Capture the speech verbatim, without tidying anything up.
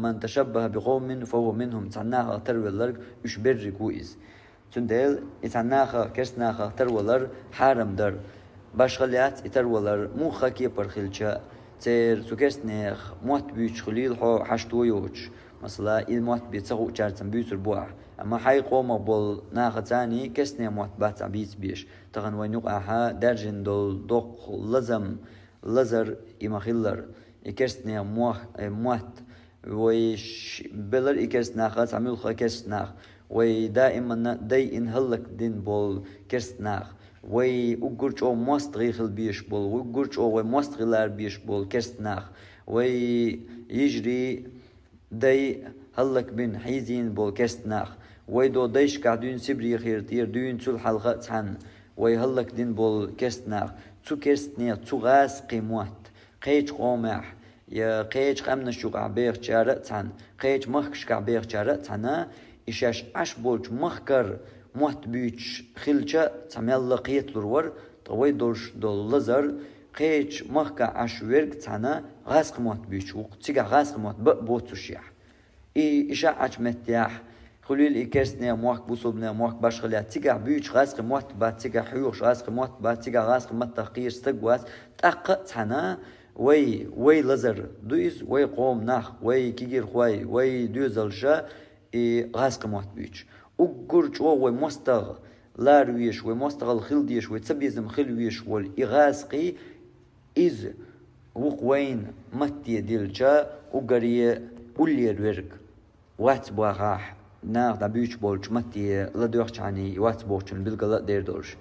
من تشبه بقوم فهو منهم. Цхьан нахах тарвелларг уьш берриг ву иза. Цундела и цхьан нахах, керста нахах тарвалар хьарам дара. Башха лаьцна и тарвалар муха кепара хилча, церан цу керста нехан мотт буьйцуш хилийла хьо хьашт ву йоцуш. Масала, и мотт бен ца хуучаьрца буьйцур бу ахь. Амма хьайн къомах болу нахаца цхьаьна керста нехан мотт бац ахь бийца безаш. Тахана вайна юкъахь даьржина долу доккха лазам, лазар и ма-хиллара. И керста нехан мох-, э, мотт. Вай ш-, белара и керста нах, цхьа муьлхха керста нах. Вай даиманна дайина хӀаллакдина болу керста нах. Вай уггар чӀогӀа мостагӀий хила безаш болу, уггар чӀогӀа вай мостагӀий лара безаш болу керста нах. Вай йижарий дай хӀаллакбина, хьийзийна болу керста нах. Вай долу дайшкахь дуьйна Сибрехера тӀера, дуьйна цул хьалха а цхьаьна. Вай хӀаллакдина болу керста нах. Цу керста нехан, цу гӀазкхийн мотт кхечу къомехь, я кхечу къаьмнаш юкъахь бехачара а цхьаьна, кхечу махкашкахь бехачара а цхьаьна, и шаьш Ӏаш болчу махкара мотт буьйцуш хилча, цхьа мелла кхеталур вара, ткъа вай долуш долу лазар кхечу махкахь Ӏаш верг цхьаьна гӀазкхийн мотт буьйцуш ву-кх, цигахь гӀазкхийн мотт бан а боцушехь. И, и шаьш Ӏачу меттехь, хуьлийла и керста нехан мохк, бусулба нехан мохк, башха лаьцна, цигахь буьйцуш гӀазкхийн мотт бац, цигахь хьоьхуш гӀазкхийн мотт бац, цигахь гӀазкхийн маттах кхераш стаг вац, тӀаккха а цхьаьна вай, вай лазар ду иза, вай къоман нах, вай кегийрхой, вай доьзалша и гӀазкхийн мотт буьйцуш. Уггар чӀогӀа вай мостагӀа лара везаш, вай мостагӀалла хила дезаш, вай цабезам хила везаш волу и гӀазкхий, иза ву-кх вайна матте диллича уггаре уллера верг. Вац бохахь, наха дӀабуьйцуш болчу матте ладоьгӀчхьана и вац бохучун билгала а дер долуш.